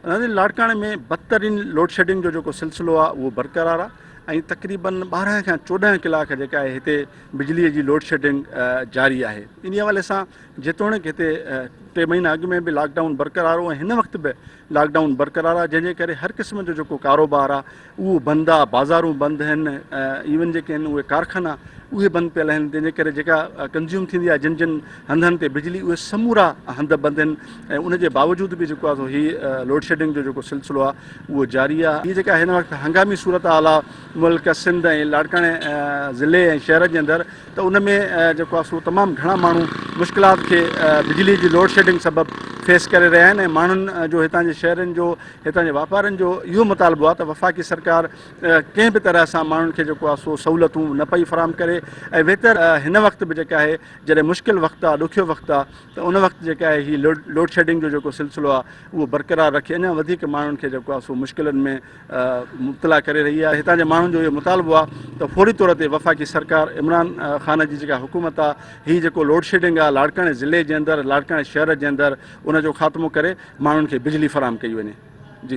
ناظرين لاڙڪاڻي ۾ بدترين لوڊشيڊنگ جو جيڪو سلسلو آهي اهو برقرار آهي ۽ تقريبن 12 کان 14 ڪلاڪ جيڪا آهي هتي بجلي جي لوڊشيڊنگ جاري آهي. انهي حوالي سان جيتوڻيڪ هتي ٽي مهينا اڳ ۾ به لاڪ ڊائون برقرار هو ۽ هن وقت به لاڪ ڊائون برقرار آهي جنهن جي ڪري هر قسم جو جيڪو ڪاروبار آهي اهو بند آهي، بازارون بند آهن، ايون جيڪي آهن اهي ڪارخانا اهي بند پيل آهن جنهن جي ڪري جيڪا ڪنزيوم ٿيندي آهي جن جن هنڌن تي بجلي اهي سمورا هنڌ بند آهن ۽ ان جي باوجود به جيڪو آهي سو هي لوڊشيڊنگ جو جيڪو سلسلو آهي اهو جاري آهي. هي جيڪا هن وقت هنگامي صورتحال آهي ملڪ سنڌ ۽ لاڙڪاڻي ضلعي ۽ شهر جي اندر ته ان ۾ جيڪو آهي سو تمام گهڻا ماڻهو مشڪلات کي بجلي جي لوڊشيڊنگ سبب فيس ڪري رهيا آهن ۽ ماڻهن جو هتان جي شهرين جو هتان جي واپارين جو اهو مطالبو آهي ته وفاقي سرڪار ڪنهن به طرح سان ماڻهن کي جيڪو آهي سو سهولتون نه پئي فراهم ڪري ۽ ويتر هن وقت به جيڪا آهي جڏهن مشڪل وقت آهي ڏکيو وقت آهي ته ان وقت جيڪا آهي هي لوڊشيڊنگ جو جيڪو سلسلو آهي اهو برقرار رکي اڃا وڌيڪ ماڻهن کي جيڪو آهي سو مشڪلن ۾ مبتلا ڪري رهي آهي. هتان جي ماڻهن جو اهو مطالبو آهي ته فوري طور تي وفاقي سرڪار عمران خان جي جيڪا حڪومت آهي هي جيڪو لوڊشيڊنگ آهي لاڙڪاڻي ضلعي جي اندر لاڙڪاڻي شهر جي اندر ان جو خاتمو ڪري ماڻهن کي بجلي فراهم ڪئي وڃي.